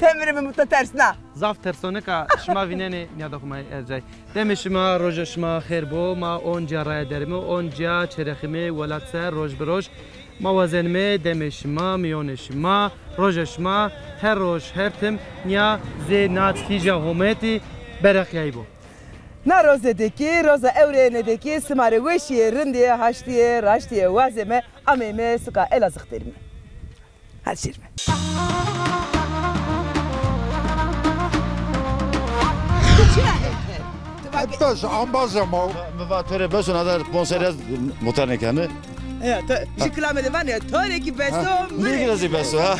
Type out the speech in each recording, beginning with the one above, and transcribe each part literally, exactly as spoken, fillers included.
Emirê mi mutlu tersna. Zaf tersonik a şima vînenê nîyada xo ma ercay. Demê şima, roja şima xêr bo. Ma oncîya raye derîme, oncîya çerexîme welat ser roj bi roj. Ma wazenîme demê şima, mîyonê şima, roja şima her roj her tim nîya zê na tîja hometî bereqîyayî bo. Na roze de kî, roza ewrêne de kî sima rê weşîye, rindîye, haştîye, raştîye wazeme, ameyme suka Elazığ derîme. Hadi şêrîme. Çira hep hep. Bes, ambaza ma. Mi va to rê bes o, na der ponser ez muhtar nêkene. Ya, ta, jü kilame de vanê, to rê kî bes o, mi rê kî bes o, ha.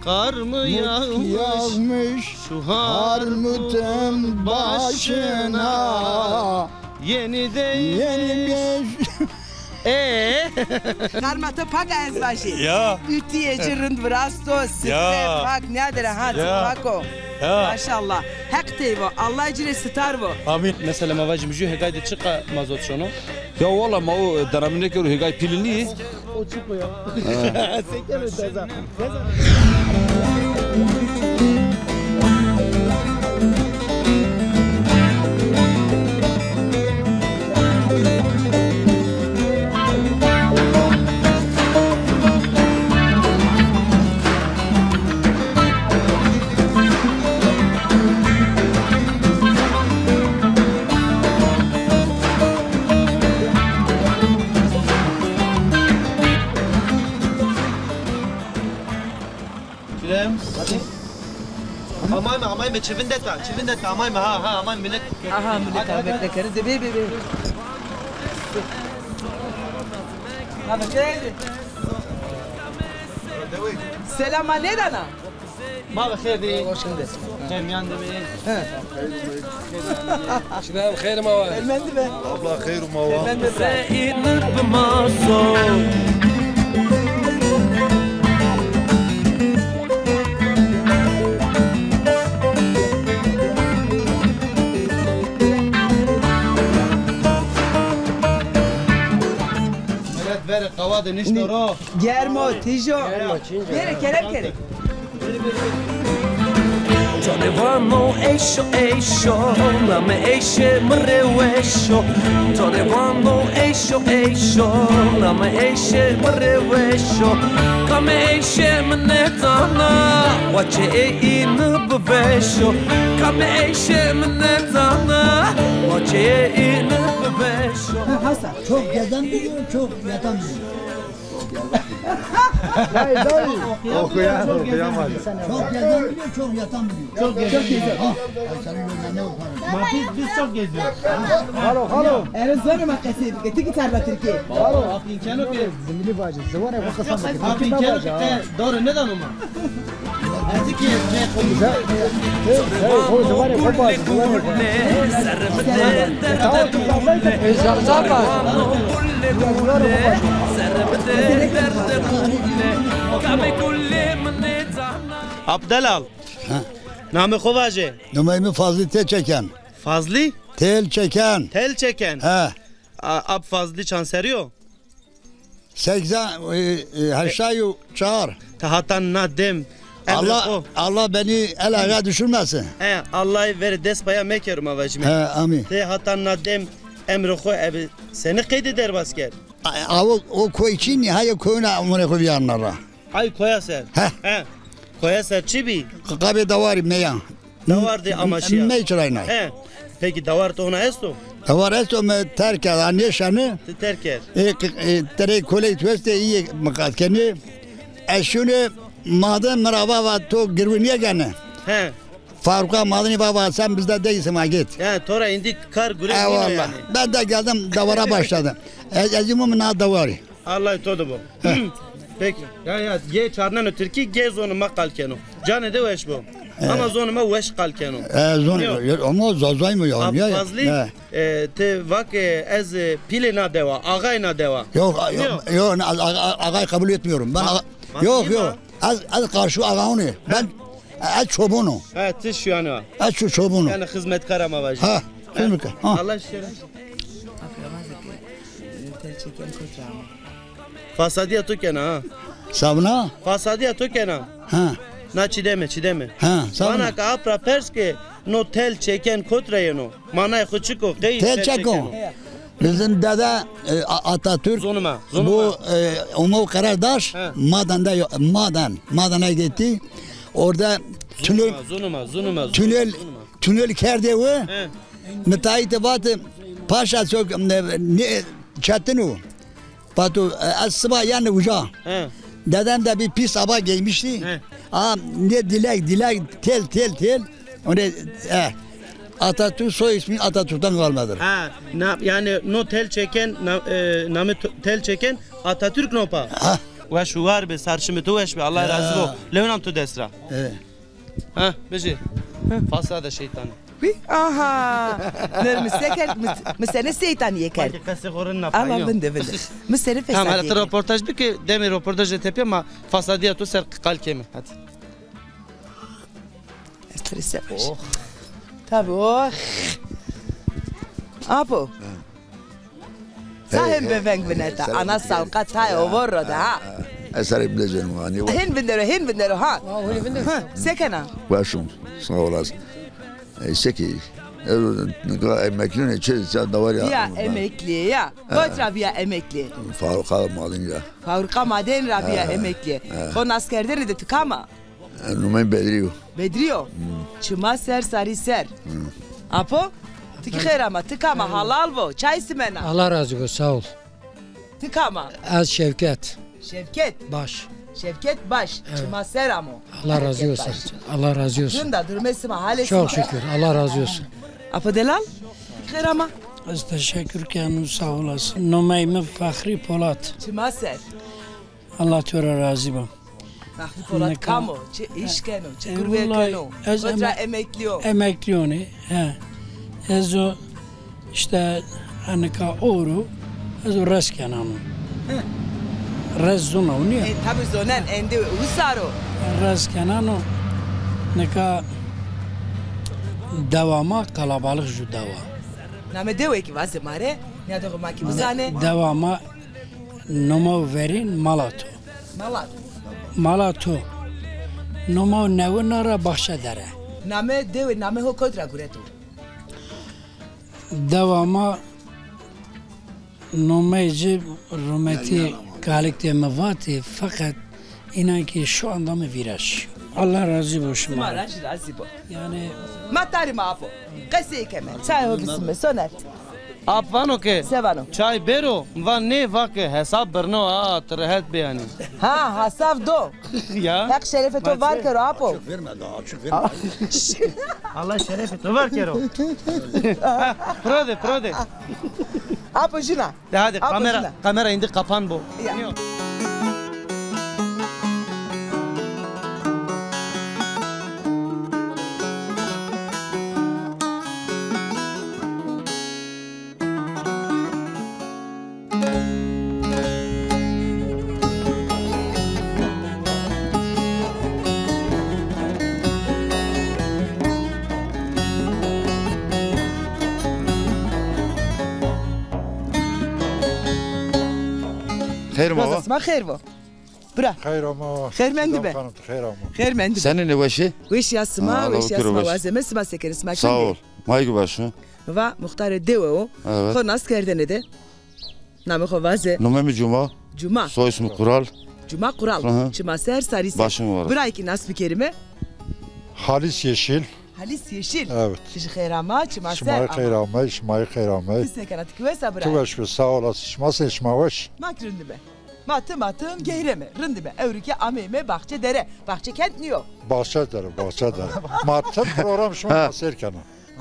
Kar mı yağmış, yağmış şu harmutun başına? Yeni de yeni bir. Ee? Karma to pak a, ez vajî. Ya. Ütüye ci rind virasto, sifte pak, nîyade ra ha, ci pak o. Ya. Maşallah. Heq tey vo, Allah ci rê sitar vo. Amîn. Mesela ma vajîme jü hêgay de çiqa mazot şono? Ya wala ma o deramî nêkero, hêgay pîlî nîyê. O çik o ya? Ha. Sekeno ceza. Ceza. Çilem. Amayme, amayme, çi vindeta, çi vindeta, amayme, ha, ha, amayme, millet. Aha, millet, ha, bekle, kere de, be, be, be. Ha, bekle. Selama nêdana? Ma be xêr dî. Hoş geldin. Xêr mîyan de bî. He. Şina xêr ma wa. Elmendi be. Abla xêr ma wa. Elmendi be. Zeynep maso. Millet verê qawa de nişto ro. Germo, tîjo. Germo, çinco. Bêrê kerem kerê. Canê vano eyşo eyşo, namê eyşê mi rê weş o. Canê vano eyşo eyşo, namê eyşê mi rê weş o. Kamê eyşê mi nêzana, wa çê êyîni biveşo. Kamê eyşê mi nêzana, wa çê êyîni biveşo. Ha, Hasan. Çok gezen biliyor, çok yatan biliyor. Dayı, dayı. Okuyan, okuyan var. Çok gezen biliyor, çok yatan biliyor. Çok gezen biliyor. Ha. Ay, senin gönlüne ne okar? Ma biz, biz çok geziyoruz. Halo, halo. Ero zonê ma qesey bike, ti kî tarla Tirkî. Halo. Apînkeno ke. Zimilî vacî, ziwanê xo qisa bike. Apînkeno ke, doğru, nêdano ma? Abdelal. Ha. Namê xo vaje. Nomeyê mi Fazlî Têlçeken. Fazlî? Têlçeken. Têlçeken. Ha. A, Ap Fazlî çand serrî yo? Seksen, e, e, heştay û çar. Ti hatan na dem emrê xo. Allah, Allah beni el ayağa düşürmesin. He, Allah verê dest paya mekero ma vajîme. He, amîn. Ti hatan na dem emrê xo ebe senî qeydê derbas kerd? A, a, o, o koy çin, nihayet koyuna amune xo vîyarna ra. Ay koya ser. He. He. Koya ser çi bî? Qabê dawarî meyan. Dawar de amaşîya. Mey çiraynay. He. Peki dawar to hona esto? Dawar esto, mi terk kerd, ha nêşenî. Ti terk kerd. E, k-, e, terey koley tu estê, îyê mi qat kenî. Ez şûnî, maden mi ra va, va to girwî nêkenî. He. Farûka madenî va, va sen bizde değilsin, va git. Ya, to ra îndî kar gure nîno yanî. Eyvallah. Ben de geldim, davara başladım. Ez, ez îmo mi na dawarî. Allah to de bo. Peki. Ya, ya, gê çarneno tirkî, gê zonê ma qal keno. Canê de weş bo. Ama zonê ma weş qal keno. E, zonê, ama Zazay mı ya? Ap Fazlî, e, ti va ke ez, e, pîlê na dewa, axayê na dewa. Yok, yok, yok, a-, a-, ağay kabul etmiyorum. Ben ağa-, yok, yok. Ez, ez karşı ağaunê. Ben, ez çobanım. Ha, ti şuyanî. Ez ço-, çobanım. Yani xizmetkar ama vajî. Ha, xizmetkar. Ha. Allah şükür. Akrabazê ke, e, tel çeken kotî ra ama. Fasadîya to kena ha. Sabna? Fasadîya to kena. Ha. Na çîdeme, çîdeme. Ha, sağ ol. Vana ke apra pers ke no tel çeken kot ra yeno? Manayê xo çik o? Qey tel çeko? Bizim dede, e, A-, Atatürk, zonuma, zonuma, bu, e, Umut Karadaş, he, Maden'de yo-, Maden, Maden'e gitti. Orada tünel, zonuma, zonuma, zonuma, tünel, zonuma, tünel kerde o. He. Müteahhit de vatı, paşa çok, ne, ne, çetin o. Batu, e, ez siba yanî uca. He. Dedem de bir pis aba giymişti. He. Aa, ne dilek, dilek, tel, tel, tel. Onu, e, Atatürk, soy ismi Atatürk'ten kalmadır. Ha, na, yani no tel çeken, na, e, namê to-, tel çeken Atatürk no pa. Ha. Weş û war be, sarşimê to weş be, Allah razı bo. Lewnan to dest ra. E. Ha, bejê. Fasade şeytanî. Wî, aha. Nir mi se kerd, mi, mi senê seytanîye kerd. Belki qesê xo rind nafayî. Ama vinde, vinde. Mi senê fesadîye kerd. Tamam, hele ti roportaj bike, demê roportajê tepîya ma fasadîya to ser qal keme. Hadi. Ez ti rê se baş. Oh. Tabii, oh. Apo. Sa hên bêveng vineta. Ana sawqa tayê ovor ro de ha. Ez serê bidezeno hanî. Hên vindero, hên vindero ha. Ha, se kena? Weş o. Sağ olasın. E, se ki, e, nika emeklî ne, çi, sen davar ya. Ya emeklî ya. Kot ra bîya emeklî? Fabrîka madenî ra. Fabrîka madenî ra bîya emeklî. Xo nas kerdene de ti kam a? E, numê mi Bedrî yo. Bedrî yo. Çima ser sarî ser. Apo, ti kî xêr ama, ti kam a, halal bo, çay simena. Allah razı olsun, sağ ol. Ti kam a? Ez Şevket. Şevket. Baş. Şevket Baş. Evet. Çima ser amo. Allah razı olsun. Allah razı olsun. Rind a, durumê sima, halê sima? Çok şükür, Allah razı olsun. Apo delal, ti kî xêr ama. Ez teşekkür kenu, sağ olasın. Numê mi Fexrî Polat. Çima ser? Allah to ra razî bo. Fexrî Polat kam o? Çi îş keno? Çi gurve keno? Kot ra emeklî yo? Emeklî yonî, he. Ez o îşte enika oro ez o rez kenano. Rez zona o nîyo? E, tabî zonen, endî wisar o. Rez kenano. Nika dewa ma qalabalix ju dewa. Namê dewe kî vaze ma rê, nîyadoxê ma kî bizane. Dewa ma Noma verîn Malato. Malato. Malato. Noma newina ra Baxçedere. Namê dewe, namê ho kot ra gureto? Dewa ma nomeyê ci rumetî kalik de mi vatî, feqet înan ki şu anda mi vîra şîyo. Allah razî bo şima. Şima ra jî razî bo. Yanî ma tarî ma apo. Qesey keme. Çay ho bisime. Soner. Ap vano ke, se vano? Çay bêro, mi va nê, va ke hesab birno, a, ti rehet bê yanî. Ha, hesab do. Ya. Heq şerefê to var kero apo. Açık verme daha, açık verme. Allah şerefê to var kero. Ha, piro de, piro de. Apo jina. De hadi, apo kamera, jina. Kamera indi kapan bo. Ya. Xeyr ma va. Sima xeyr vo. Bira. Xeyr ama. Xeyr mendî be. Xeyr mendî be. Senîn ê, weş ê? Weşîya sima, weşîya sima wazeme, sima se kenê, sima kî? Sağ ol. Ma kî weş o. Va muxtarê dewe o. Evet. Xo nas kerdene de. Namê xo vaze. Nomê mi Cuma. Cuma. Soy ismi Kural. Cuma Kural. Hı hı. Çima ser, sarî ser. Başım var. Birayê kî nas bikerîme. Halis Yeşil. Halis Yeşil. Evet. Ti jî xeyr ama, çima ser ama. Şima xeyr amey, şima xeyr amey. Ti se kena, ti kî wes a bira? Ti weş be, sağ olasın. Şima se, şima weş? Ma kî rind îme. Ma tim a tim geyreme, rind îme. Ewro kî ameyme Baxçedere. Baxçekent nîyo. Baxçedere, Baxçedere. Ma tim program şima ma seyr kena.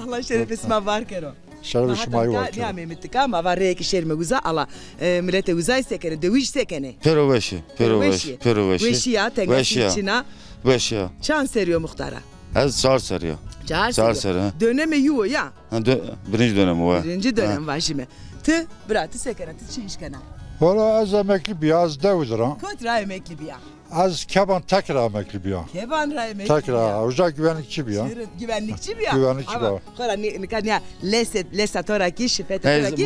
Allah şerefê sima var kero. Şerefê şima war kero. Nîyameyme tika, ma va reyekê şêrîme uza, ala, e, miletê uzay se kenê, dewijî se kenê? Pêro weş ê, pêro weş ê, pêro weş ê. Weşîya, tengasî çin a. Weşîya. Çand serrî yo muxtara? Ez çar serrî ya. Çar serrî. Çar serrî, ha. Dönemê yew o ya? Ha, dö-, birinci dönem o, ha. Birinci dönem vajîme. Ti, bira, ti se kena, ti çi îş kena? Valla ez emeklî bîya, ez dew dir a. Kot ra emeklî bîya? Ez Keban Tek ra emeklî bîya. Keban ra emeklî bîya. Tek ra, uca güvenlikçi bîya. Çi rê, güvenlikçi bîya? Güvenlikçi bîya. Ama xora nî-, nika nîya lese, lesa to ra kî, şifete to ra kî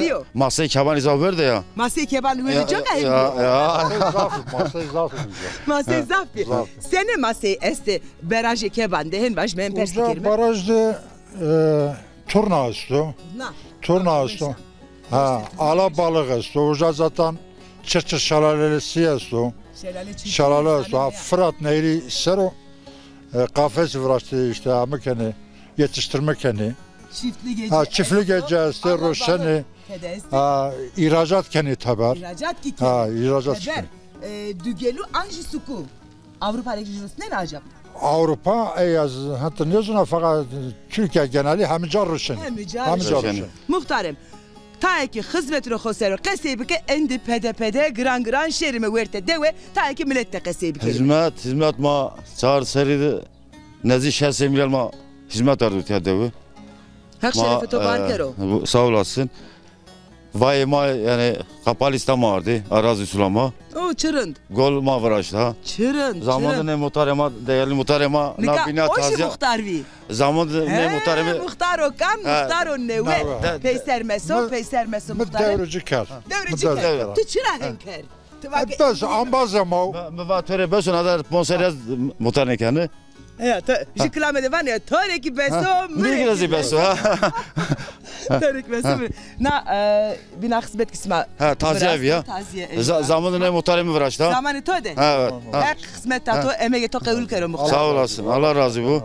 belî yo. Masey Kebanî zaf werde ya. Masey Kebanî werde, coka hênî. Ya, ya. Masey zaf, masey zaf. Masey zaf bî. Zaf. Senê masey estê berajê Keban de, hên vaj, mi en pers bikirîme. Uca baraj de, e, turna esto. Turna. Turna esto. Ha, alabalix esto. Uca zaten Çirçir şelalesi esto. Şelale, Çirçir. Şelale esto. Ha, Firat Nehrî ser o, e, kafes viraştê, îşte, ame kenê, yetiştirme kenê. Çiftlik ece. Ha, çiftlik ece estê, roşenê. Tede estê. Ha, îhracat kenê teber. Îhracat kî kenê. Ha, îhracat kî kenê. Teber, e, dugelu an jî suku. Avrupa rê kî jû rusnena acaba? Avrupa, ey ez heta nêzûna, feqet Tirkîya genelî hemî ca ruşenê. Hemî ca ruşenê. Hemî ca ruşenê. Muxtarê mi, tayê kî xizmetî ro xo ser o qesey bike, endî pede pede, giran giran şêrîme wertê dewe, tayê kî milet de qesey bikerîme. Hizmet, hizmet, ma çar serrî de nezdî şeş sey mîlyar ma hizmet ardo tiya dewe. Heq şerefê to bar kero. Ma, e, sağ olasın. Vayê ma, yanî, Kapalîsta ma ardî, Arazî Sulama. O, çi rind. Gol ma viraşta. Çi rind, çi rind. Zamanê nê muxtarê ma, değerli muxtarê ma, na bîna tazîya. Nika o jî muxtar vî. Zamanê nê muxtarê mi. Muxtar Okan, muxtar o newe. Peyser meso, peyser meso muxtarê. Mi dewrê ci kerd. Dewrê ci kerd. Tu çi ra hên kerd? Tu va ke... Bes, ambazê ma. Mi, mi va to rê bes o, na der ponc serrî ez muxtar nêkene. Ya, to, jû kilame de vanê, to rê kî bes o, mi rê kî bes o. To rê kî bes o, mi. Na, e, bîna xizmet kî sima. Ha, tazîye vîya. Tazîye, eyvallah. Zamanê nê muxtarê mi viraşta. Zamanê to de. Ha, evet. Heq xizmeta to, emegê to qewul kero muxtar. Sağ olasın. Allah razı bu.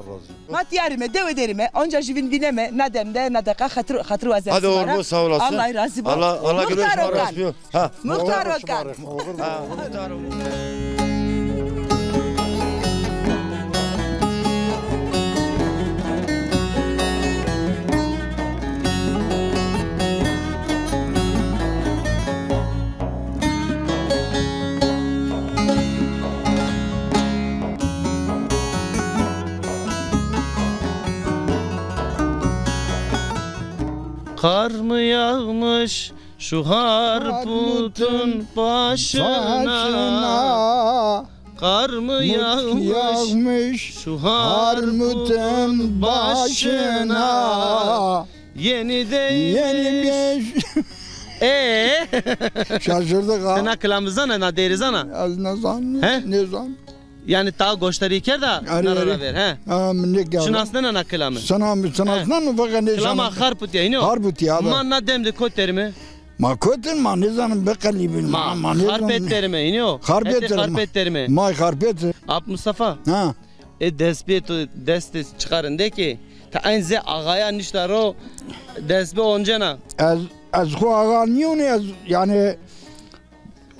Ma tîya rîme, dewe de rîme, onca jî vîn vîneme, na dem de, na deqa xatir, xatir wazen sima ra. Hadi oğur bu, sağ olasın. Allah razı bu. Allah, Allah gülüyor. Muxtar Okan. Ha. Muxtar Okan. Ha, muxtar Okan. Kar mı yağmış şu harputun başına? Kar mı yağmış şu harputun başına? Yeni değmiş. Ee? Şaşırdık ha. Sen na kilamı zana, na değeri zana? Ez ne zan, ne zan. Yanî ta goştarî kerda, na ra ver, he? Ha, mi nêkerda. Şinasnena na kilamî? Sana, şinasnena, feqet nêşana. Kilama Xarputî ya, hînî yo? Xarputî ya. Ma na dem de kot derîme? Ma kot derîme, ma nêzanim, biqelîbin. Ma, ma nêzanim. Xarpêt derîme, hînî yo? Xarpêt derîme. Xarpêt derîme. Ma Xarpêt. Ap Mustafa. Ha. E, dest bê to, dest de çiqa rindekê. Ta en zê axaya nişta ro, dest bê oncena. Ez, ez xo axa nîyonî, ez, yanî,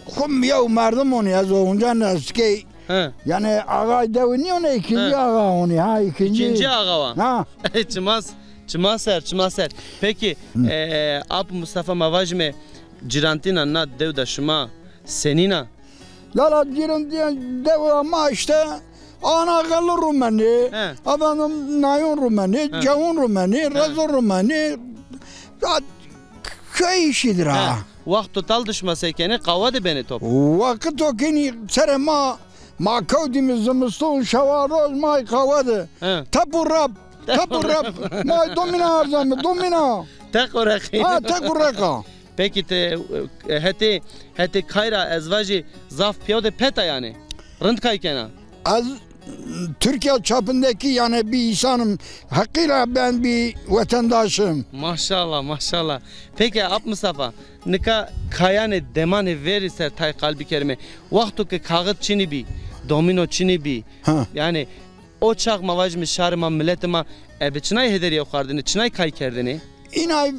xo yew merdim onî, ez onca neskey. He. Yanî axay dewi nîyonî, îkincî axa onî, ha, îkincî. Îkincî axa wa. Ha. Çima s-, çima ser, çima ser. Peki, e, Ap Mustafa, ma vajîme, cîrantîna na dew de şima senîn a? Lala cîrantîya dewa ma îşte ana xeli rumenî, efendim, nayon rumenî, cewun rumenî, rezo rumenî. Ya, köy işidir ha. He. Wext total de şima se kenê, qawa de benê top? Wexto kenî serê ma, ma kewtîme zimiston, şewa roz ma qawa de. He. Tep û rep, tep û rep. Ma domîna erzame, domîna. Tek û reqî. Ha, tek û reqa. Peki ti, e, hetê, hetê kay ra ez vajî zaf pîyaw de peta yanî? Rind kay kena? Ez Türkiye çapındaki yani bir insanım. Hakkıyla ben bir vatandaşım. Maşallah, maşallah. Peki Ap Mustafa, nika kayanê demanê verî ser tay qal bikerîme. Wexto ke kaxit çinî bî, domîno çinî bî. Ha. Yanî o çax ma vajîme şarê ma, miletê ma ebe çinay hederî yew xwardinê, çinay kay kerdinê? Îna, e,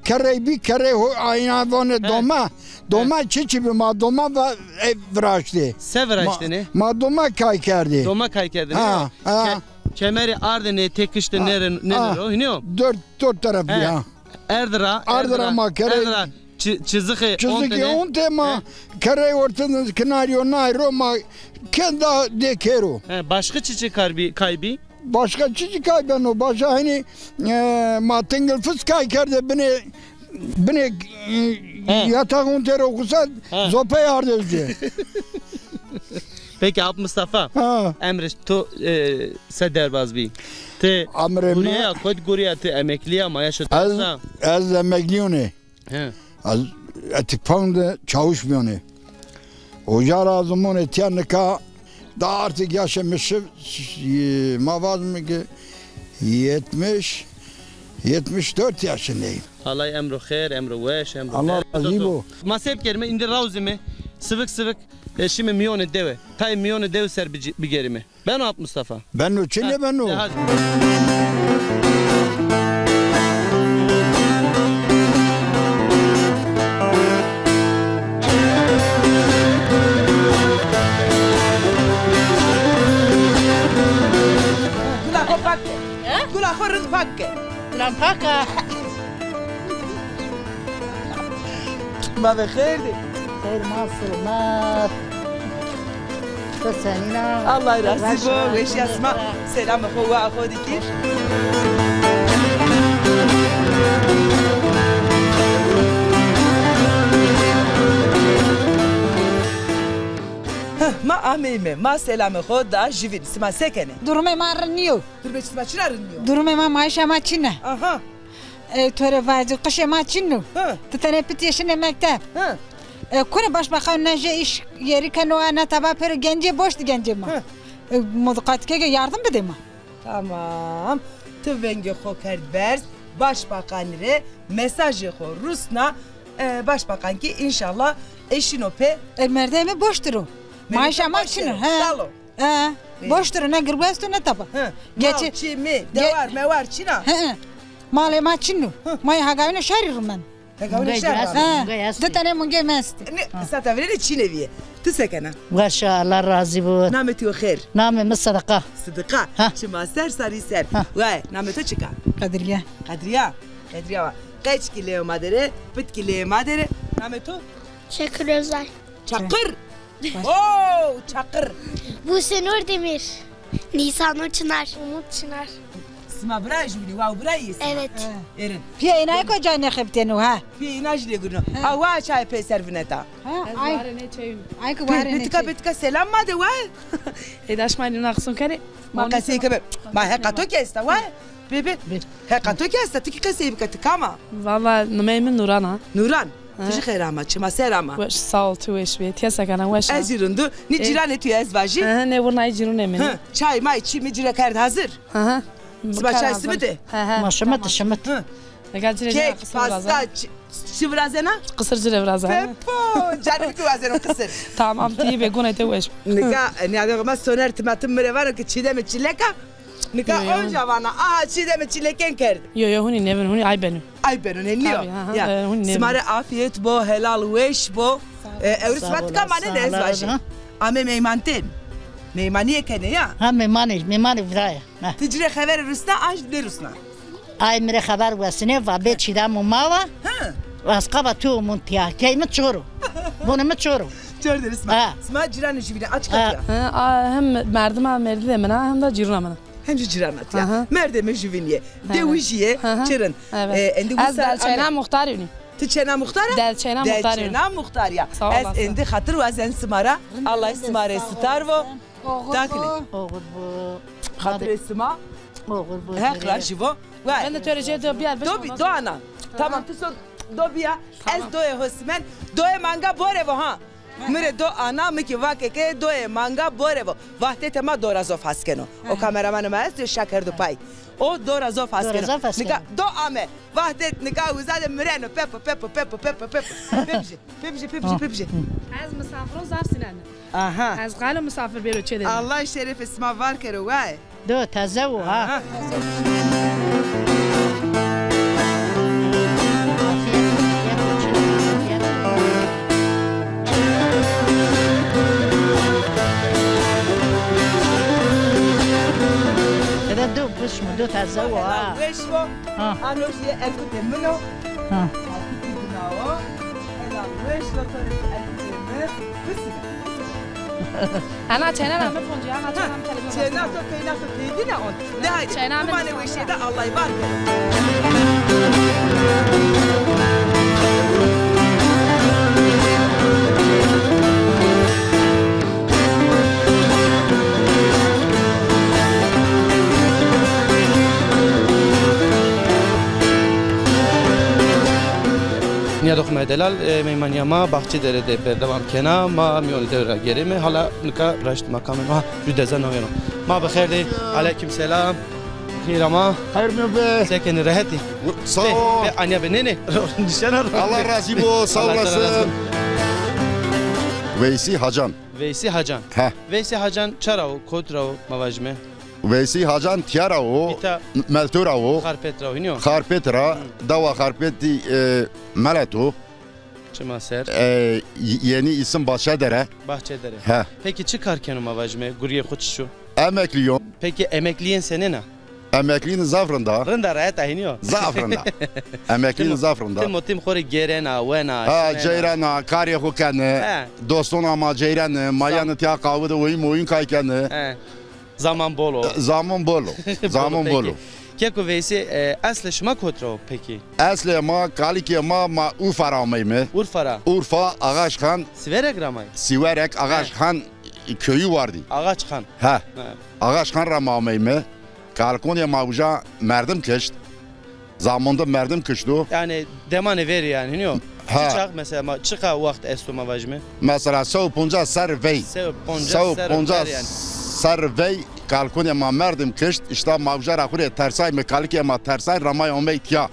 kerrey bî, kerrey ho-, a, îna vanê doma. Doma çiçî bî, ma doma va-, e, viraştê. Se viraştêne? Ma, ma doma kay kerdê. Doma kay kerdêne. Ha, ha. Ke-, kemerî ardêne, tê kiştê nêrê, nêrê ro, hînî yo? Dört, dört taraf bî, ha. Erd ra, erd ra ma kerrey. Erd ra çi-, çizixê ontêne. Çizixê ontê ma kerrey ortê kinarî yo, nay ro ma kenda dê kero. He, başka çiçî kar bî, kay bî? Başka çiçî kay beno? Başka hani, e, ma tingil fis kay kerde binê, binê, e, yataxon têro xusat, zopey arde ci. Peki Ap Mustafa, ha, emrê to, e, se derbaz bî? Ti emrê mi gurîya, kot gurîya, ti emeklî ya, mayaşo to ez, esta? Ez emeklîyone. He. Ez etik pound de çawuş bîyone. Oca ra zimone tiya nika da artık yaşê mi şi, şi, ma vazme ki yetmiş, yetmiş dört yaşındayım. Allay emro xêr, emro weş, emro Allah razî bo. Ma se bikerîme, îndî rawzîme, sivik sivik, e, şîme mîyonê dewe. Tayê mîyonê dewe ser bici-, bigerîme. Beno Ap Mustafa? Beno, çi nêbeno? Ha, de hadi. Gula xo pak ke. He? Gula xo rind pak ke. Gula pak a. Ma ve xêr dî. Xêr ma selamet. To senîn a? Allah razî bo, weşîya sima. Selamê xo, waa xo dî kî. Heh, ma ameyme, ma selamê xo da jüvîn. Sima se kenê? Durumê ma rind nîyo. Durumê sima çira rind nîyo? Durumê ma, maişa ma çin e. Aha. E, to rê vajî, qişê ma çin o. Hı. Ti tenê pitî yê şinê mekteb. Hı. E, kure başbakan ne jê îş yerî keno, ne taba pêro, gencê boş dî gencê ma. Hı. E, modiqatike ke yardım bidê ma. Tamam. Ti vengê xo kerd berz, başbakanî rê mesajê xo rusna, e, başbakan kî înşallah eşîno pê. E, merdemê boştir o. Maişa ma çin o. He. Salo. E, boştir o, ne girbo esto ne taba. He. Geçi-, mal, çî, mî, ge-, dewar, mewar çin a? He. Malê ma çin o. Hı. Ma yê hegawîne şarî rumên. Hegawîne şarî rumên. He. Di tenê mungê mi estî. Ne, sata vîrêne çînê vîye. Ti se kena? Weş a, Allah razî bo. Namê to xêr? Namê mi Sidiqa. Sidiqa. Ha. Çima ser, sarî ser. Ha. Waye, namê to çik a? Qedrîye. Qedrîya. Qedrîya wa. Qeç kî leyê ma der ê, pit kî leyê ma der ê. Namê to? Şekir Özay. Çakır. Oo, Çakır. Buse Nurdemir. Nisan Çınar. Umut Çınar. Sima birayê jüvînî, wa birayê sima? Evet. Êrin. Pîyê îna ko cay nêxebitêno ha. Pîyê îna jî lêgurîno. Ha. A, wa çayê peyser vineta. Ha, ay. Ay ki warê nê çayî. Pê tika, pê tika selam ma de wa. Ê daş ma nîna qisûn kenê. Ma qesey keme. Ma heqa to kî esta wa. Bê, bê. Heqa to kî esta, ti kî qesey bike, ti kam a? Valla nimeyê mi Nuran a. Nuran, ti jî xêr ama, çima ser ama? Weş, sağ ol, ti weş bê. Ti se kena, weş a? Ez jî rind o. Nî cîranê tu yê ez vajî? Hı hı, nê vurnayî cîrunê mi. Hı, çay may çî mi ci rê kerd hazir? Hı hı. Sima çay simit ê? Hı hı. Ma şimit, şimit. Hı. Nika ci rê kek, pasta, çi, çi virazena? Qisir ci rê virazena. Pepo, canê mi kî wazeno qisir. Tamam, ti yî bê, gunê to weş. Nika, nîyadê ma Soner timatim mi rê vano ki Çîdemê Çîlek a. Nika onca vana, aha, Çîdemê Çîlekên kerd. Yo, yo, hunî nêvin, hunî ay beno. Ay beno, ne nîyo? Tabii, ha, ha, e, hunî nêvin. Sima rê afîyet bo, helal weş bo. E, ewro sima tika manenê ez vajî. Ame meymantên. Meymanîye kenê ya. Ha, meymanê, meymanê viraye. Ha. Ti ci rê xeverê rusna, an jî nêrusna? Ay mi rê xever wesnê, va bê Çîdem û ma wa. Ha. Ez qaba tu û mun tiya. Key mi çor o. Vûnê mi çor o. Çor der sima. Ha. Sima cîranê jüvînî, a çiqa tiya? Ha, a, hem merdima mêrdîdê min a, hem de cîruna min a. Hem jî cîrana tiya. Aha. Merdemê jüvînî yê. Dewijî yê, çirin. Evet. E, endî ez delçeyna muxtarî nî. Ti çêna muxtar a? Delçeyna muxtarî. Delçeyna muxtarî ya. Sağ olasın. Ez endî xatir wazen sima ra. Allah sima rê sitar vo. Oxir bo. Oxir bo. Xatirê sima. Oxir bo. Heq ra jî vo. Vay. Ben de töre cê do biyar. Do bi, do ana. Tamam, ti so do biya. Ez doyê ho simen. Doyê manga bore vo ha. Mi rê do ana, mi kî vake ke doyê manga bore vo. Vahdetê ma do ra zof has keno. O kameramanê ma esto, şa kerdo pay. O do ra zof has keno. Nika do ame. Vahdet nika uza de mireno. Pepo, pepo, pepo, pepo, pepo. Pepjî, pepjî, pepjî, pepjî. Ez misafiron zaf sînen. Aha. Ez qalo misafir bêro çê de. Allah şerefê sima var kero, way. Do teze wo ha. Aha. Eve do bişmo, do teze wo ha. Weş bo. Ha. Ano jî erkutê min o. Ha. Erkutê min o. Helal weş bo to rê erkutê min. Bisin. Ana çêna mi poncî, ana çêna mi televîzyon. Çêna to, keyna to, keyna on. De haydi. Çêna mi. Umanê weşîye de Allah bar kero. Delal, e, meymaniya ma Baxçedere de berdewam kena, ma mîyonê dewe ra gerême, hala nika raşt makamê ma ju deza nawîyeno. Ma bi xêr dê, aleyküm selam. Xêr ama. Xêr mi be? Se kenî, rehet î? Sağ ol. Be, be, anya be, nê, nê. Nişena ro. Allah razî bo, sağ olasın. Veysî Hacan. Veysî Hacan. He. Veysî Hacan ça ra wo, kot ra wo, ma vajîme? Veysî Hacan tîya ra wo, Melto ra wo. Xarpêt ra wo, hînî yo? Xarpêt ra, dewa Xarpêtî, e, Meleto. Çima ser. E, y-, yenî îsim Bahçedere. Bahçedere. He. Peki çi kar keno, ma vajîme? Gurîyê xo çiç o? Emeklî yo. Peki emeklîyên senên a? Emeklîyên zaf rind a. Rind a, rehet a, hînî yo? Zaf rind a. Emeklîyên zaf rind a. Tim û tim xo rê gêrena, wena, şinena. Ha, ceyran a, karê xo kenê. He. Dostona ma ceyran ê, ma yenê tîya qawî de oyun moyun kay kenê. He. Zaman bol o. Zaman bol o. Zaman bol o. Keko Veysî, e, eslê şima kot ra wo peki? Eslê ma, kalikê ma, ma Urfa ra ameyme. Urfa ra? Urfa, Ağaçhan. Siverek ra amay? Siverek, Ağaçhan köyü vardı. Ağaçhan. He. He. Ağaçhan ra ma ameyme. Kalikonê ma uca merdim kişt. Zamon de merdim kişto. Yanî demanê verî yanî, hînî yo? Ha. Çi çax mesela, ma, çiqa wext esto, ma vajîme? Mesela se û poncas serr vey. Se û poncas serr ver yanî. Se û poncas serr vey kalikonê ma merdim kişt, îşte ma uca ra xo rê tersayme, kalikê ma tersay, ramay omey tîya. Hı.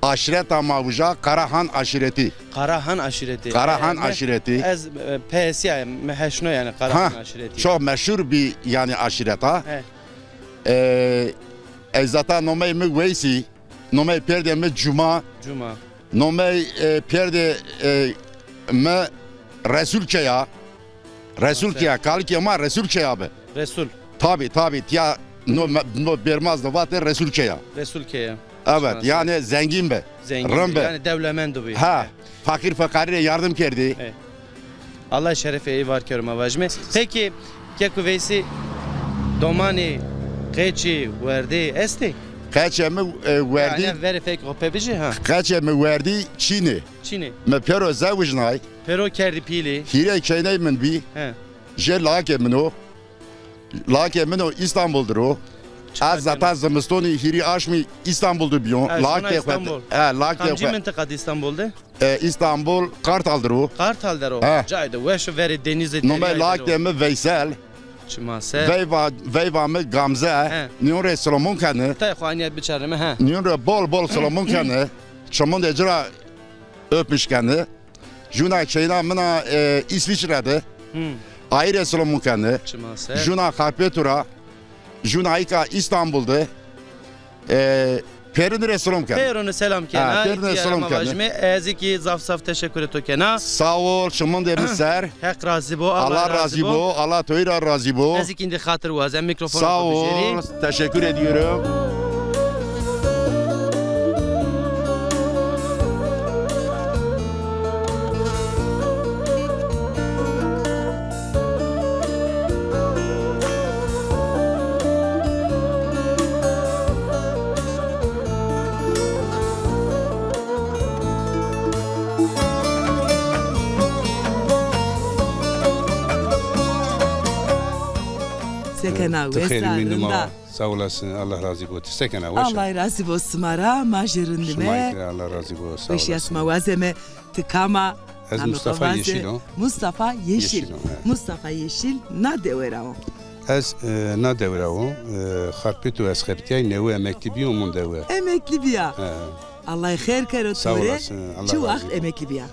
Aşîreta ma uca Karahan aşîretî. Karahan aşîretî. Karahan aşîretî. Ez, e, peyesîya, mi heşno yanî Karahan aşîretî. Çok meşhur bir yanî aşîreta. He. E, ez zata nomey mi Weysî, nomey pêrdê mi Cuma. Cuma. Nomey, e, pêrdê, e, mi Resul Keya. Resul Keya, kalikê ma Resul Keya bi. Resul. Tabi, tabi, tîya no, no Bêrmaz de vatê Resul Keya. Resul Keya. Evet, yanî zengîn bi. Zengîn bi. Rind bi. Yanî dewlemend bi. Ha. Fakir feqarî rê yardım kerdî. E. Allah şerefê ey var kero, ma vajîme. Peki, keko Veysî, domanî, qeçî, werdî estê? Qeçê mi, e, werdî. Yanî verê fek xo pê bijî, ha. Qeçê mi werdî çin ê. Çin ê. Mi pêro zewijnay. Pêro kerdî pîlî. Hîrê keyney min bî. He. Jê lakê min o. Lakê min o Îstanbul dir o. Ez zata zimistonî hîrî aşmî Îstanbul de bîyon. Lakê xo. He, lakê xo. Kamcî mintiqa de Îstanbul de? E, Îstanbul, Kartal dir o. Kartal der o. He. Cayê de weş o, verê denîzê, deryayê der o. Nomey lakê mi Veysel. Çima ser. Veyva, veyva mi Gamze. He. Nîyon rê silomon kenê. Tay xo anîya biçarneme, he. Nîyon rê bol bol silomon kenê. Çimon de ci ra öpmüş kenê. Jûna keyna min a, e, Îsvîçre de. Hı. Ayî rê silomon kenê. Çima ser. Jûna Xarpêto ra. Jûna îka Îstanbul de. E, pêrin rê silom kenê. Pêrin rê selam kenê. Ha, pêrin rê silom kenê. Vajîme, ez kî zaf zaf teşekkürê to kena. Sağ ol, çimon de mi ser. Heq razî bo, Allah razî bo. Allah toyî ra razî bo. Ez kî îndî xatir wazem, mîkrofonê xo bijêrî. Sağ ol, teşekkür ediyorum. Se kena, wes a, rind a? Sağ olasın, Allah razî bo. Ti se kena, weş a? Allah razî bo sima ra, ma jî rind îme. Şima kî Allah razî bo, sağ olasın. Weşîya sima wazeme. Ti kam a? Ez Mustafa Yeşil o. Mustafa Yeşil. Yeşil o, he. Mustafa Yeşil na dewe ra o? Ez, e, na dewe ra o. E, Xarpêto ez xebitîyay, newe emeklî bîyo, mond dewe. Emeklî bîya. He. Allah xêr kero to rê. Sağ olasın, Allah razî bo. Çi wext emeklî bîya?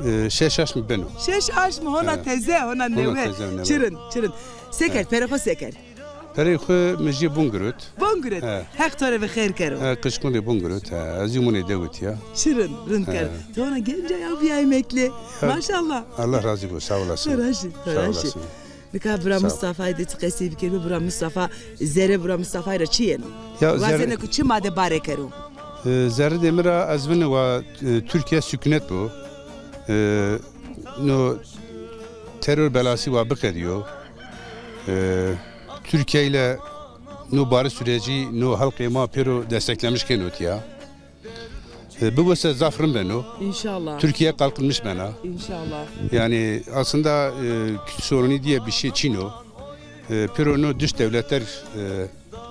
E, şeş aşm beno. Şeş aşm, hona teze, hona newe. Hona teze, newe. Çi rind, çi rind. Se kerd, perê xo se kerd? Perey xo mi jê bun girot. Bun girot. He. Heq to rê bi xêr kero. He, qijkon rê bun girot. He, ez zî munê dewe tîya. Şirin, rind kerd. He. Ti hona genca ya bîya emeklî. He. Maşallah. Allah razî bo, sağ olasın. Xo ra jî, xo ra jî. Sağ olasın. Nika bira Mustafayî de ti qesey bikerî, bira Mustafa, zerê bira Mustafayî ra çi yeno? Ya, wazeno ku çi ma de bare kero? E, zerrê de mi ra ez vînî wa, e, Türkiye sükunet bo. E, no terör belası wa biqedîyo. E, Türkiye ile no barış süreci, no halkê ma pêro desteklemiş keno tîya. E, bibo se zaf rind beno. İnşallah. Türkiye kalkınmış bena. İnşallah. Yani aslında, e, Kürt sorunu diye bir şey çin o. E, pêro no dış devletler, e,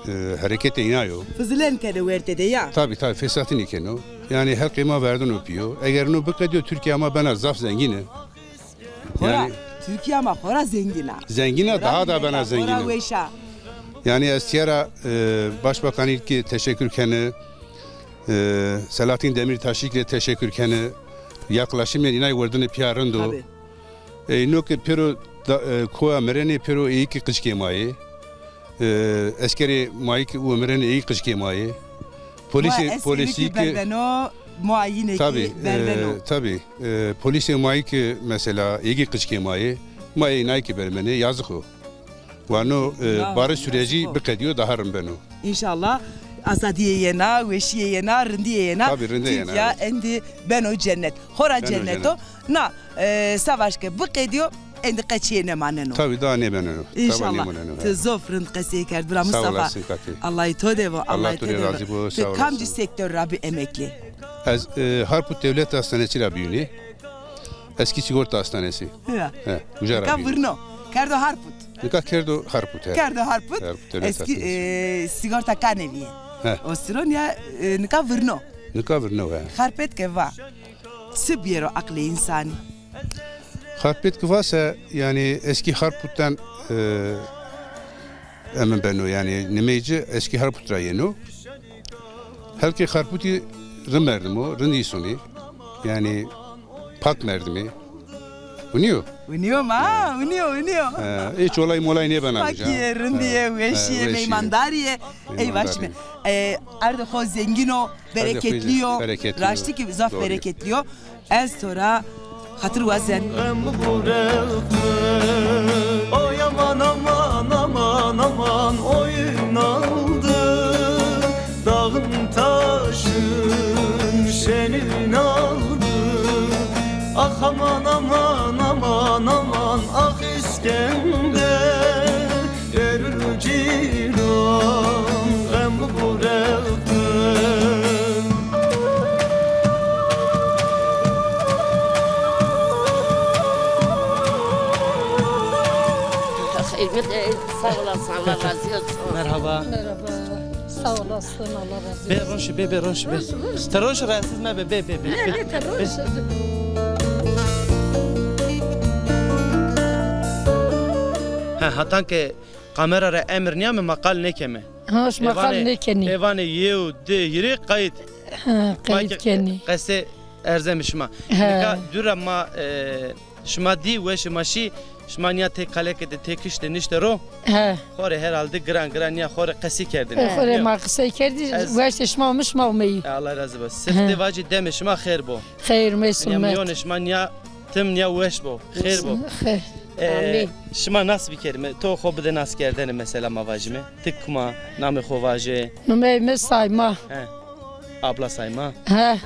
e, hereketê îna yo. Fizilen keno wertê de ya. Tabi, tabi, fesatinî keno. Yanî helqê ma verdino pîyo. Eger no biqedîyo, Tirkîya ma bena zaf zengîn e. Xora, yanî Tirkîya ma xora zengîn a. Zengîn a, xora daha da bena zengîn a. Xora weş a. Yanî ez tîya ra, e, Başbakanî kî teşekkür kenî, e, Selahattin Demirtaşî kî teşekkür kenî. Yaklaşımê înay werdinê pîya rind o. Tabii. Ey no ke pêro da, e, koya mirenê pêro êyî ki qijkê ma yê. E, eskerê ma yê ki uwe mirenê êyî qijkê ma yê. Polisê, polisî ki berbeno, muayine ki berbeno. Tabii, e, polisê ma yê ki mesela êyî qijkê ma yê. Ma ênay ki bermenê, yazık o. Wa no, e, barış süreci biqedîyo, daha rind beno. Înşallah azadîye yena, weşîye yena, rindîye yena. Tabii, rinde yena, Tirkîya endî beno cennet. Xora cennet o. Na, e, savaş ke biqedîyo, endî qe çîyê nêmaneno. Tabii, daha nêmaneno. Înşallah. Ti zof rind qesey kerd, bira Mustafa. Sağ olasın, Katya. Allahî to de vo, Allahî to de vo. Allah to de razî bo, sağ olasın. Ti kamcî sektör ra bi emeklî? Ez, e, Harput Devlet Hastanesi ra bîyûnî. Eski Sigorta Hastanesi. Ya. He, uca ra bîyûnî. Nika virno. Kerdo Harput. Nika kerdo Harput, he. Kerdo Harput. Harput Devlet Hastanesi. Eski, e, sigorta kanevî yê. He. O siro nîya, e, nika virno. Nika virno, he. Xarpêt ke va, çi biyero aqlê însanî? Xarpêt ke va se, yanî Eski Harput'tan, e, emin beno, yanî nimeyci Eski Harput ra yeno. Helqê Xarputî rind merdim o, rind îsonî. Yanî pak merdim ê. Winîyo? Winîyo ma, winîyo, winîyo. E, hiç olay molay nêbena uca. Pakîye, rindîye, weşîye, meymandarîye. Ey vaşme. E, erdê xo zengîn o, bereketlî yo. Raştî kî zaf bereketlî yo. Ez to ra xatir wazen. Xem bırakma. Oy aman, aman, aman, aman, oyun aldı. Dağım taşım senin aldı. Ah aman, aman, aman, aman, ah İskender, verür ciran, gam bırakma. Sağ olasın, Allah razı olsun. Merhaba. Merhaba. Sağ olasın, Allah razı olsun. Bê ronşî, bê, bê ronşî, bê. Ti ronşî, rahatsiz mebe, bê, bê, bê. Ne, ne, ti ronşî. Ha, hatan ke kamera ra emir nîyame, ma qal nêkeme. Ha, şima qal nêkenî. Ê vanê yew, di, hîrê qayît. Ha, qayît kenî. Qesê erzemê şima. He. Nika dû ra ma, e, şima dî, weşê ma şî, şima nîya tê kaleke de, tê kişte nişte ro. He. Xo rê herhalde giran giran nîya xo rê qesî kerdinî. E, xo rê ma qisey kerdî, weşê şima omî, şima omeyî. E, Allah razı olsun. Sifte vacî demê şima xêr bo. Xeyr, meysun met. Mîyonê şima nîya tim nîya weş bo. Xêr bo. Xêr. E, şima nas bikerîme, to xo bide naskerdene mesela ma vajîme. Ti kim a, namê xo vaje. Nomeyê mi Sayma. He. Abla Sayma. He. He.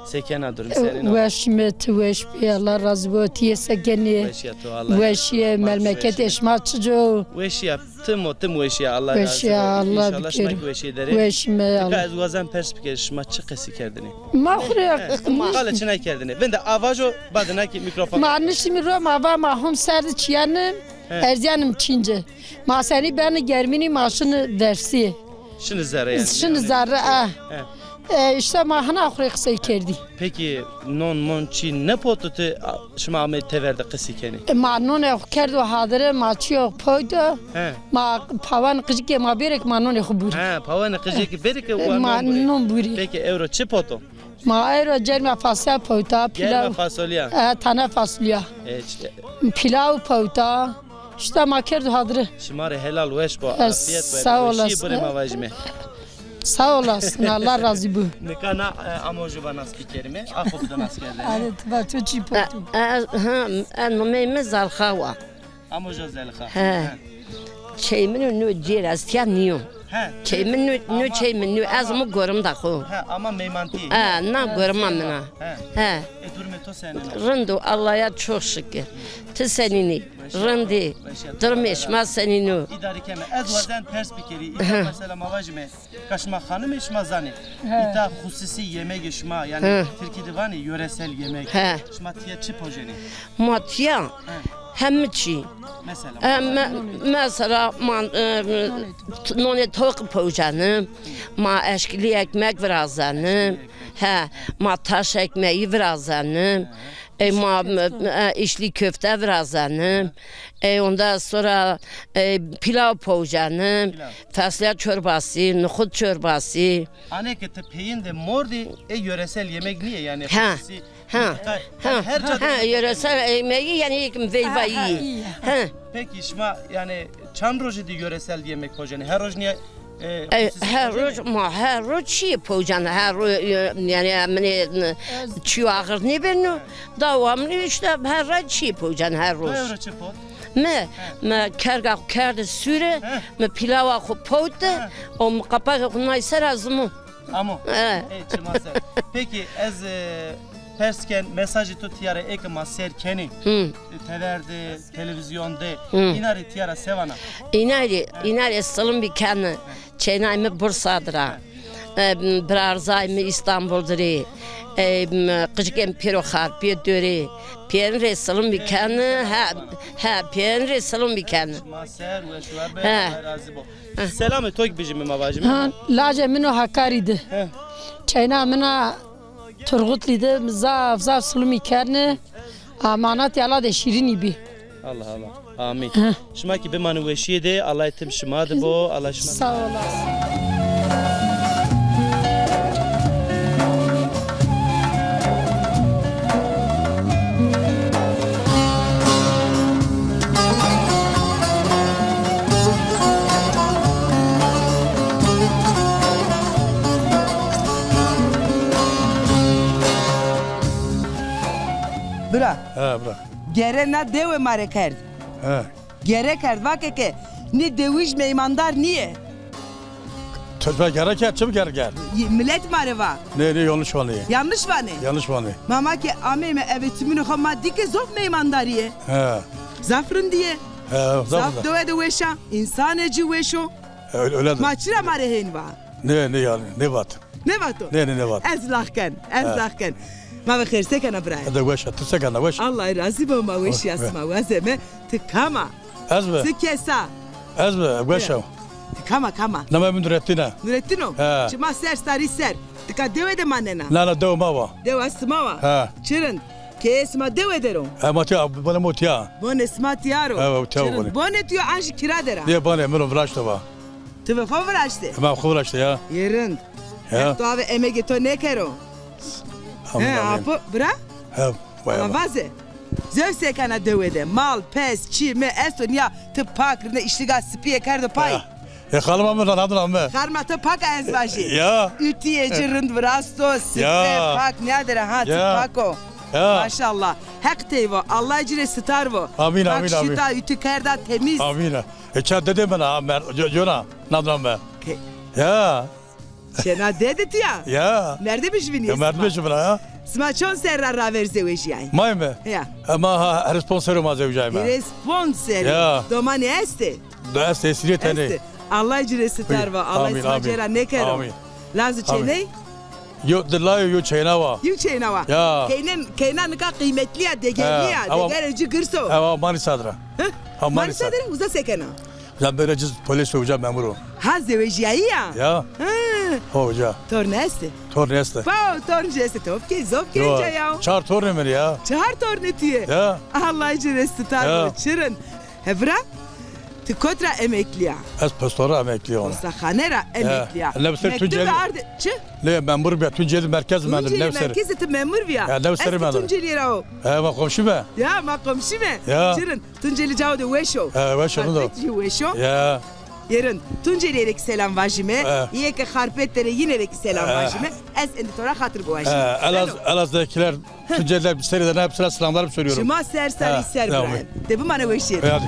Se kena, durum senîn o? Weş îme, ti weş bî, Allah razî bo, ti yê se kenî? Weşîya to, Allah razî bo. Weşîye, memleketê şima çico? Weşîya, tim o, tim weşîya, Allah razî bo. Weşîya, Allah bikerî. Înşallah şima kî weşîye der ê. Weş îme, Allah. Nika ez wazen pers bikerî, şima çi qesî kerdinî? Ma xo rê qale çinay kerdinî. Vinde a vajo, badina kî mîkrofon. Ma niştîmî ro, ma va ma hom serd çîyenim, erzîyenim çînce. Ma senî benî germînî, ma şinî dersî. Şinî zerre yanî. Şinî zerre, e. He. E, îşte ma hina xo rê qisey kerdî. Pekî non mon çî nêpoto ti, a, şima amey tever de qisî kenî? E, ma nonê xo kerdo hadire, ma çîyo powto. He. Ma pawanê qijikê ma bêrê ke ma nonê xo bûrî. He, pawanê qijikê bêrê ke wa non bûrî. Ma non bûrî. Pekî ewro çi poto? Ma ewro cermê fasulya powta, pîlaw. Cermê fasulya. E, tane fasulya. E, çi- Pîlaw powta. Îşte ma kerdo hadire. Şima rê helal weş bo, afîyet bo. Sağ olasın. Weşî birê ma vajîme. Sağ olasın, Allah razî bo. Nika na, e, amojo va nas bikerîme, a xo bide naskerdene. Hadi, ti va to çî poto. E, e, ha, e, nomeyê mi Zalixa wa. Amojo Zalixa. He. He. Çeyê mi nû cêr estîya nîyo. He. Çeyê mi nû, nû çeyê mi nû, ez mi gorim da xo. He, ama meymantî. E, na gorima min a. He. He. E, durumê to senîn o? Rind o, Allah'a çok şükür. Ti senîn î? Rind î. Durumê şima senîn o? Îdare keme. Ez wazen pers bikerî. Îta mesela ma vajîme, ka şima xanimê, şima zanê. He. Îta xususî yemegê şima, yanî tirkî de vanê yöresel yemek. He. Şima tîya çi pojenê? Ma tîya Hemî çî. Mesela? E, me-, mesela, ma, e, nonê toq powcenî, ma eşkilî ekmek virazdenî, he, ma taş ekmeği virazdenî, e, ma, e, içli köfte virazdenî, e, ondan sonra, e, pilav powcenî, fasulye çorbası, nohut çorbası. Anê ke ti peyîn de mordî, e, yöresel yemek nîye, yanî. Ha. Xusûsî Ha, ha, ha, ha, yöresel yemeği yani yekim veyva iyi. Ha. Peki şima yani çand rojî de yöresel yemek pocenî? Her roj nîye, e, e, her roj ma her roj çî pocan, her roj, e, yani emine, e, çî axir nêbeno. Devamlı işte her roj çî pocan her roj. Her roj çi pot? Mi, mi kerga xo kerde sûre, mi pilava xo powte, o mi qapaqê xo nay ser azimo. Amo. He. Ê, çima ser. Peki, ez, e, pers ken, mesajê to tîya ra ê ke ma ser kenê. Hı. E, tever de, televîzyon de, hı, îna rê tîya ra se vana? Îna rê, îna rê silim bî kenî. Çênay mi Bursa dir a. E, birarzay mi Îstanbul dir ê. E, m, qicikê mi pêro Xarpêt der ê. Pêrin rê silim bî kenî. He, he, pêrin rê silim bî kenî. Çima ser, weş we be, he. Allah razî bo. Selamê to kî bijîme, ma vajîme. Ha, lacê min o Hakarî de. He. Çeyna min a Turgutlî de, zaf zaf silumî kerne. Amanatî Allah de şîrînî bî. Allah Allah. Amîn. He. Şima kî bimanê weşîye de, Allah tim şima de bo, Allah şima. Sağ olasın. Bira. He, bira. Gere na dewe ma rê kerd. He. Gere kerd, vake ke nê dewij meymandar nîye. Çima gere kerd, çim gere kerd? Y-, milet ma rê va. Nê, nê, yanlış vanê. Yanlış vanê? Yanlış vanê. Ma, ma ke ameyme eve çimunê xo ma dî ke zof meymandarî yê. He. Zaf rindî yê. He, zaf, zaf dewe de weş a. Însanê ci weş o. He, öyle, öyle de. Ma çira ma rê hên va? Nê, nê yanî, nêvat. Nêvato? Nê, nê, nêvat. Ez lax ken, ez lax ken. Ma ve xêr, se kena birayê? Ede weş a, ti se kena, weş a? Allah razî bo, ma weşîya sima wazeme. Ti kam a? Ez mi? Ti kes a? Ez mi? Weş a. Ti kam a, kam a? Namê mi Nurettin a. Nurettin o? He. Çima ser sarî ser. Ti ka dewe de manena? Na, na, dewe ma wa. Dewa sima wa? He. Çi rind. Keyê sima dewe der o? He, ma tîya, bonê mo tîya. Bonê sima tîya ro? He, tîya. Çi rind. Bonê tîyo an jî kira der a? Nê, bonê min o, viraşto va. Ti ve xo viraştê? Ma xo viraştê ya. Yê rind. Ya. Heq to ave emegê to nêkero. Amîn, he, amîn. Apo, bira? He, vay. Ama vaze. Zewse kana dewe de. Mal, pes, çî, mi esto nîya ti pak rine işliga sipîye kerdo pay. Ya. E, xalima mi ra nadina mi. Xalima to pak a ez vajî. Ya. Ütîyê ci rind virasto, sifre pak nîya de ra ha ti pak o. Ya. Maşallah. Heq tey vo. Allah ci rê sitar vo. Amîn, amîn, amîn. Pak şita, ütî kerda temiz. Amîn. E, ça dedê min a, mer-, co-, cona, nadina mi. Ke- Ya. Çêna dede tîya? Ya. Merdimê jübînî yê sima? Ya, merdimê jübîna ya. Sima çond serra raver zewejîyay? May mi? Ya. E, ma ha, hîris ponc serrî ma zewejayme. Hîris ponc serrî. Ya. Domanî estê? Do estê, sirê tenê. Estê. Allah ci rê sitar va, Allah sima cêra nêkero. Amîn. Lazî çêney? Yo, di layo yo çêna wa. Yo çêna wa. Ya. Keynen, keyna nika qîmetlî ya, degerlî ya, degerê ci girs o. Ewa Manîsa dir a. Hı? Ha, Manîsa. Manîsa dir, uza se kena? Uca bere ci polis o, uca memur o. Ha, zewejîyayî ya? Ya. Hı. Ho, uca. Torne estê? Torne estê. Pao, torn ci estê. Top ke, zof genc a ya. Çar tornê mi ya. Çar tornê tu yê? Ya. Allah ci rê sitar bo, çi rind. He bira, ti kot ra emeklî ya? Ez postor ra emeklî ya. Postaxane ra emeklî ya. Newser Tunceli. Mektub ardê, çi? Nê, memur bîya, Tunceli merkez mendin, Tunceli merkez ti memur bîya. Ya, Newserî mendin. Ez Tunceli ra o. He, ma komşî me. Ya, ma komşî me. Ya. Çi rind. Tunceli cao de weş o. He, weş o. Xarpêt jî weş o. Ya. Yê rind. Tunceli rê kî selam vajîme. He. Yê ke Xarpêt der ê yîne rê kî selam vajîme. Ez endî to ra xatir biwajîme. He, Elaz-, Elazığ'dakiler, Tunceliler, seyreden hepsine selamlarımı söylüyorum. Şima ser sarî ser bira. De bimane weşîye. Hadi.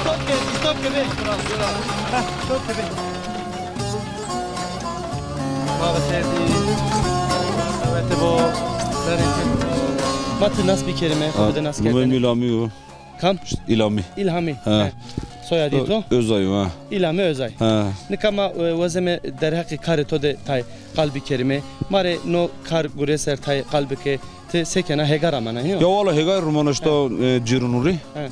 Stop ke, stop ke be. Heh, stop ke be. Kerdî, davetê bo, verê kerdî. Ma ti nas bikerîme, xo bide nas kerdene. Numê mi Îlhamî yo. Kam? Îlhamî. Îlhamî. He. He. Soyadî to? Özay yo, ha. Îlhamî Özay. He. Nika ma, e, wazeme derheqê karê to de tay qal bikerîme. Ma rê no kar gure ser tay qal bike. Ti se kena, hêga ramana, hîn o? Ya wala hêgay rumana işte, e, cîranû rê. He.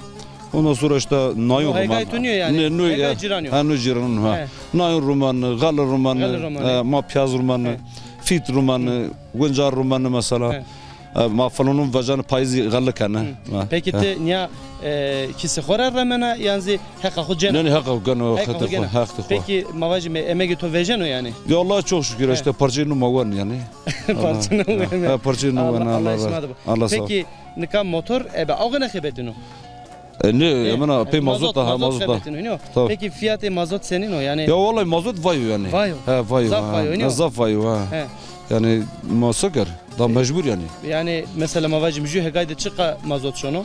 Ondan sonra işte nayon ruman. Hêgay tu nîyo yanî? Ne, no, hêgay cîranî yo. Ha, no cîranûn, ha. He. Nayon ruman, xali ruman, xali ruman, e, ma piyaz ruman, he, fît ruman, guncar ruman mesela. He. E, ma filanûn vecanî payîzî xali kena. Hı. Ha, peki he, ti nîya, e, kîsê xo ra remena yan zî heqa xo cena? Ne, ne, heqa xo geno, heqa xo gena. Peki ma vajîme emegê to vejeno yanî? Ya Allah çok şükür, işte parçayê nû ma wen yanî. Parçayê nû wen. Ha, parçayê nû wen, Allah razı. Allah sağ ol. Peki nika motor ebe aw gene xebetîno? E, ne, e, emena pey mazot da, ha, mazot da. Tabii. Peki fiyatê mazot senîn o yanî? Ya vallahi mazot vayo yanî. Vayo. He, vayo. Zaf vayo, ha. Zaf vayo, ha. He. Yanî ma se ker, da mecbur yanî. Yanî mesela ma vajîm jû hêgay de çiqa mazot şono?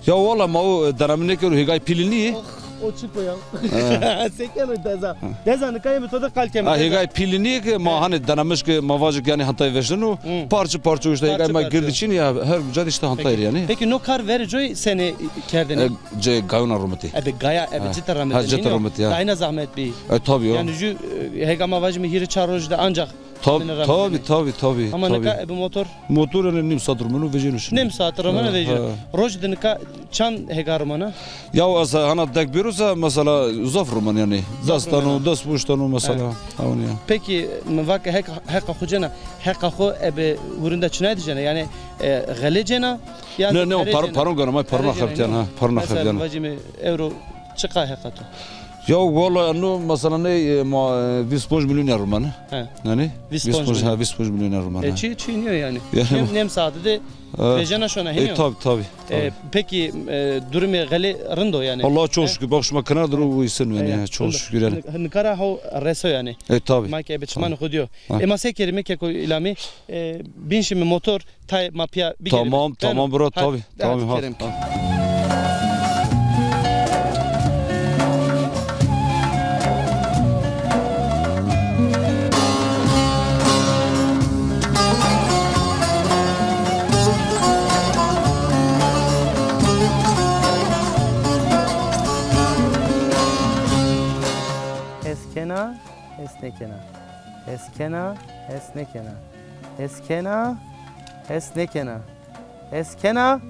Ya vallahi ma o, e, deneme nêkero, hêgay pîlî nîyê. Oh, o çik o ya? He. Se keno deza. Deza nika yê mi to de qal keme. Ha, hêgay pîlî nîyê ke ma hanê denemiş ke ma vajik yanî hantay veşneno. Parçe parçe işte hêgay ma girdi çin ya, her uca de işte hantay yanî. Peki no kar verê coy senê kerdene? E, ce gayona rumitî. Ebe gaya, ebe cite rumitî. Ha, cite rumitî ya. Dayna zahmet bî. E, tabii ya. Yanî jû, e, hêga ma vajîme hîrê çar roj de ancak. Tabii, tabii, tabii. Ama nika ebe motor? Motor yanî nîm saat rumeno vejeno şino. Nîm saat rumeno vejeno. Roj de nika çand hêga rumena? Ya ez hana dek bêro se mesela zaf rumen yanî. Des tano, des ponc tano mesela. Awn ya. Peki mi vake heq, heqa xo cena, heqa xo ebe hurinde çinay de cena? Yanî, e, xele cena? Ne, ne, o paron gana, ma paron xebitîyan, ha, paron xebitîyan. Mesela vajîme ewro çiqa heqa to? Ya wala eno mesela ne, e, ma, e, vîst ponc milyon ya rumen. He. Yanî? Vîst ponc, ha, vîst ponc milyon ya rumen. E, çi, çi nîyo yanî. Nêm, nêm saate de vejena şona, hîn o? E, tabii, tabii. E, peki, e, durumê xelê rind o yanî? Allah çok şükür, bak şima kenar dur, o isin yanî, çok şükür yanî. Nika ra ho reso yanî. E, tabii. Ma ke ebe çimanê xo dîyo. E, ma se kerîme keko Îlhamî, e, bîn şîme motor, tay ma pîya bigerîme. Tamam, tamam bro, tabii. Tamam, ha. Hes kena, hes nêkena. Hes kena, hes nêkena. Hes kena, hes nêkena. Hes kena,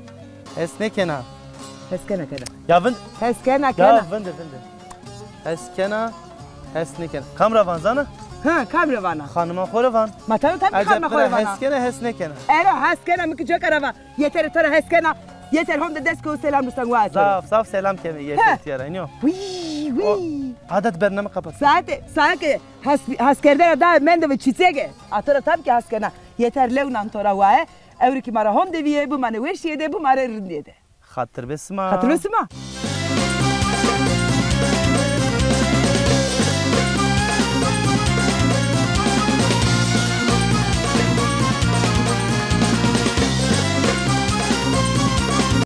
hes nêkena. Hes kena, kena. Ya vind. Hes kena, kena. Ya vinde, vinde. Hes kena, hes nêkena. Kam ra van zana? Ha, kam ra vana? Xanima xo ra van. Ma tano tam ki xanima xo ra vana. Hes kena, hes nêkena. Ero, hes kena, mi ki coka ra va. Yeter to ra hes kena. Yeter honde dest ko selam rustan wa. Zaf, zaf selam keme yeter tîya ra, înî yo? Wî, wî. Adet bername kapat. Saate, saate has, has kerdena da mende ve çiçege. A to ra tam ki has kena. Yeter lewnan to ra wae. Ewro kî ma ra honde vîye, bimane weşîye de, bimane rindîye de. Xatir be sima. Xatir be sima.